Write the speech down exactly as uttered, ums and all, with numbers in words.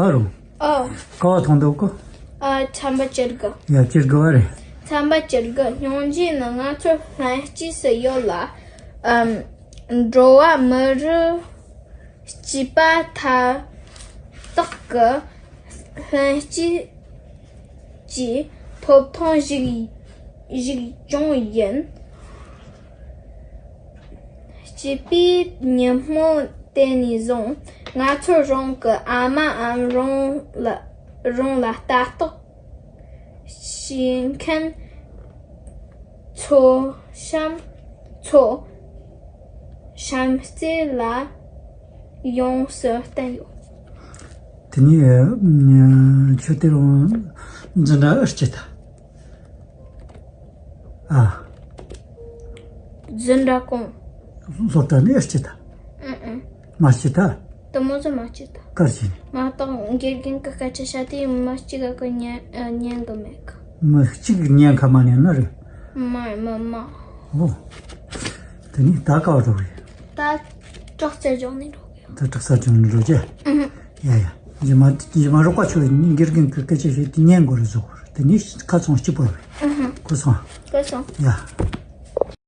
ཨ་རོ། ཨ། ཀ་བ་མཐོང་འདུག་གོ། ཨ། ཁྲམ་པ་ཅིར་གི། ཡ། ཅིར་གི་བ་རེད། ཁྲམ་པ་ཅིར་གི། སྙུང་གཞི་ནི་ང་ཚོར་ལྷན་སྐྱེས་སུ་ཡོད་ལ། ཨམ། འགྲོ་བ་མི་རིགས་སྐྱེས་པ་མཐའ་དག་གི་ལྷན་སྐྱེས་ཀྱི་ཐོབ་ཐང་ཞིག་ཞིག་ཀྱང་ཡིན། སྐྱེས་པའི་ཉིན་མོ་དེ་ནས་བཟུང་ང་ཚོ་རང་གི་ཨ་མའམ་རང་ལ་རང་ལ་ལྟ་རྟོག་བྱེད་མཁན་ཚོ་གཤམ་ཚོ་གཤམ་རྩེ་ལ་ཡོངས་སུ་བསྟན་ཡོད། དེ་ནས་ཁྱོད་དེ་རང་འཛིན་གྲྭ་ཨེ་སྐྱེས་ད། ཨ། འཛིན་གྲྭ་གོང་། སློབ་གྲྭ་ནས་ཨེ་སྐྱེས་ད། ཨུ་ཨུ། མ་སྐྱེས་ད། དེ་མོ་ཟིག་མ་སྐྱེས་ད། གར་སྐྱེས་ནས། མ་གཏོགས་དགེ་རྒན་གྱི་སྐད་ཆ་བཤད་དུས་མི་གཅིག་ག་གི་ཉན་ཉན་གི་མེད་གི། མི་གཅིག་ཉན་ཁ་མ་ཉན་ནི་རེད། མ་མ་མ། ཨོ། དེ་ནས་ད་ག་བ་འགྲོ་གི་རེད། ད་དྲག་རྩལ་སྦྱོང་ནས་འགྲོ་གི་ཡོད། ད་དྲག་རྩལ་སྦྱོང་ནས་འགྲོ་གི། ཨུ་ཧུ། ཡ་ཡ། རྗེས་མ་རྗེས་མ་རོགས་པ་ཚོས་དགེ་རྒན་གྱི་སྐད་ཆ་བཤད་དུས་ཉན་དགོས་རེད་བཟོ་དགོས་རེད། དེ་ནས་ཁ་ཚོན་གཅིག་པོ་རེད། ཨུ་ཧུ། གོ་སོང་། གོ་སོང་། ཡ།